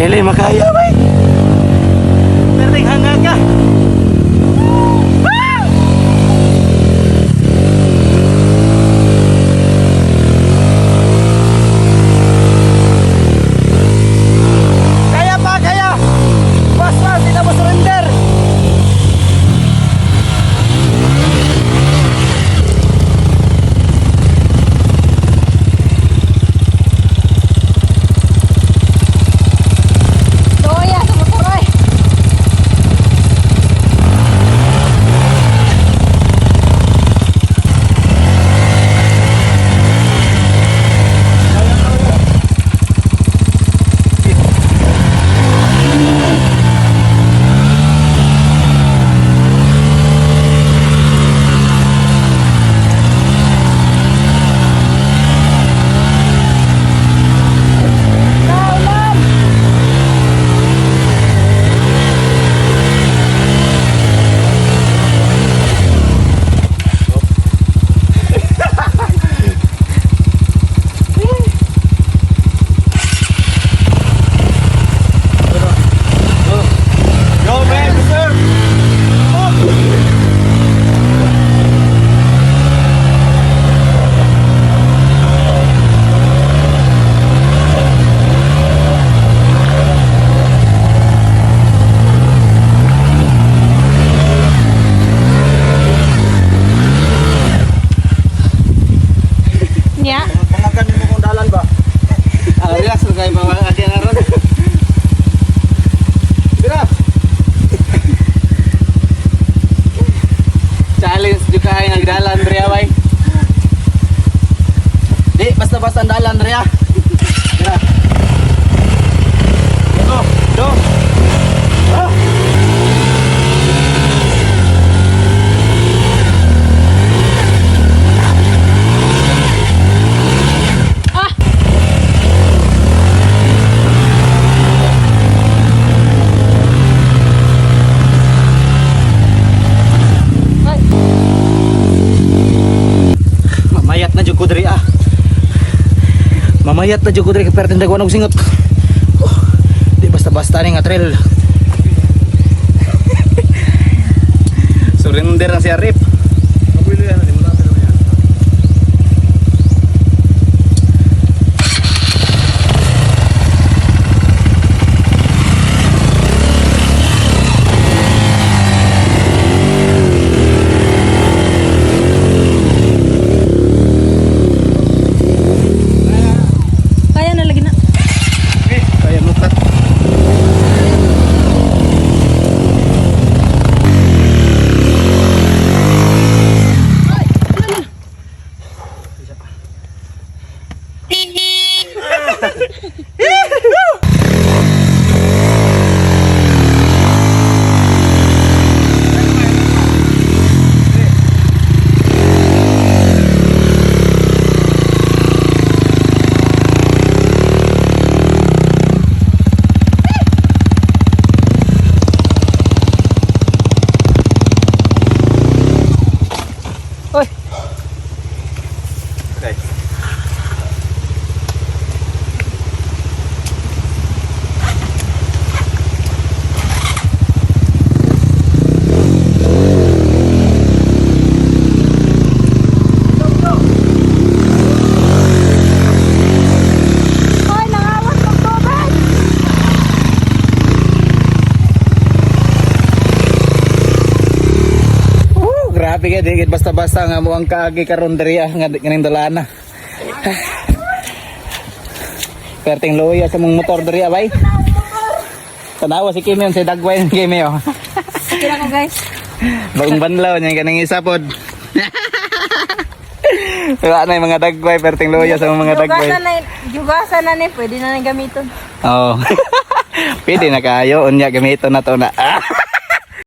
Dili makaya bay. Perting hanga ka. Kaya pa, kaya. Basta, di na mo surrender. Loya sa motor ay. Naulan! Go man, sir. Nya. Pangagan mo kung dalan ba? Ah, relax lang kayo mga agi ang aron. Bira. Challenge jud kahay ang dalan Andrea bay. Di basta-basta ang dalan Andrea. Bira. Go, go. Ah. Ah! Ay. Mamayat na jud ko diri ah. Mamayat na jud ko diri kay perting dagwan og singot. Oh, di basta-basta ni nga trail. Surrender na si Arif. Kaya na lagi na. Kaya mukat. Oy. Okay. Oy, nangawas ng tubig. Woo, grabe kay di basta-basta nga mo ang kaagi karon diri ah nga nganing dalana. Perting luya sa mong motor diri ah bay. Tanawa si Kimi si dagway ni Kimi oh. Kira ko guys. Bagong banlaw niya kaning isa pod. Wala na yung mga dagway, perting luya sa mga dagway. Jugasan na, jugasan na ni, pwede na ni gamiton. Oo. Pwede na kayo, unya gamiton na to na.